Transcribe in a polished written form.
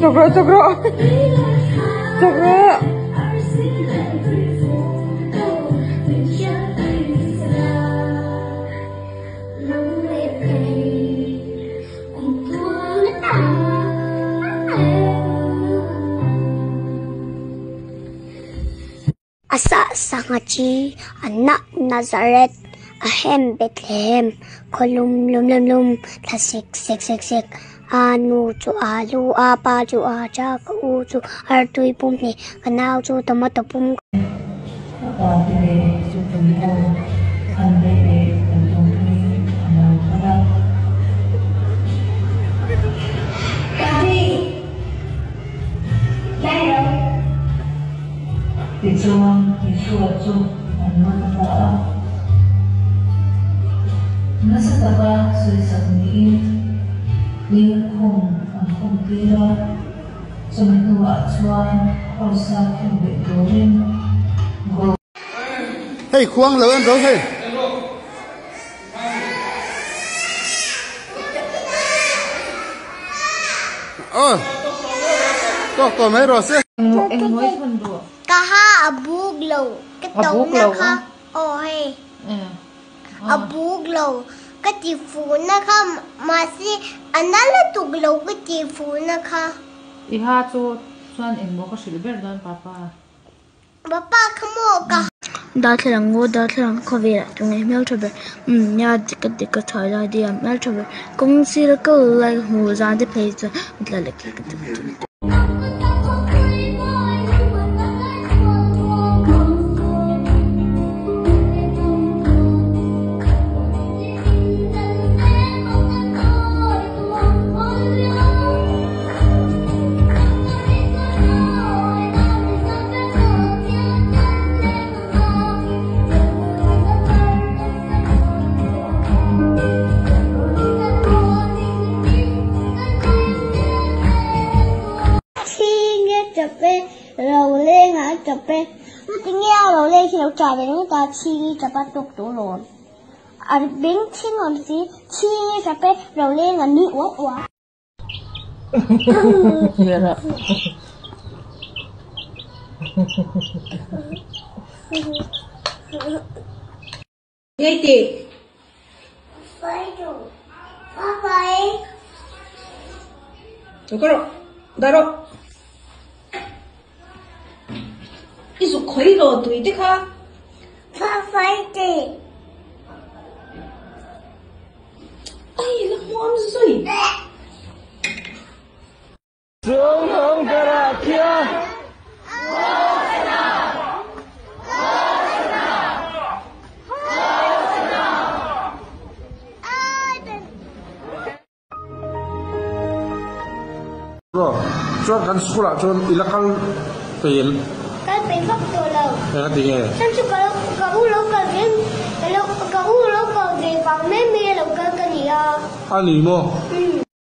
Chawk rawh chawk rawh chawk rawh. Asa sangha chi anak Nazareth ahem Bethlehem khualum lum lum lum thlasik sek sek sek a nu chu alu a pa chu acha ka u chu artui pum hnih ka nau chu tomato pum. Ka pa te leh Zupui ho an leh leh an awmpui a lo kal a. Tichuan, Isua chu an man ta a. Nasa taka sawisak niin hling khum an khum tir a, chumi hnuah chuan Kross-a khen beh turin goal. Hei khuang lo en ro hei. Aw tawk tawh mai rawh se. Ka ha a buk lo ka to na kha aw hei a buk lo ka ti fuh na kha mahse a na lutuk lo ka ti fuh na kha. I ha chu chuan engmaw ka hrilh ber dawn papa. Papa kha maw ka. Darthlalang ngaw darthlalang khawvelah tunge hmeltha ber umm nia dik a dik a tha lai te hian hmeltha ber kawng sira kal lai ka hmuh zan te phei chuan a tla lek lek a. Chhinge tap e, Rolenga a tap e. Tinge a Roleng hi lo tah ve ringawt a, Chhingi tap a tawk tawh lawm. A beng chhing awm si, Chhingi tap e, Rolenga nui uah uah. Chuan kan school ah chuan i la kal pel. Kal pel vak tawh lo. Eng a ti nge? Chuan chu ka lo ka u lo kal ve ka lo ka u lo kal ve vang mai mai a lo kal ka ni a. A ni maw? Umm.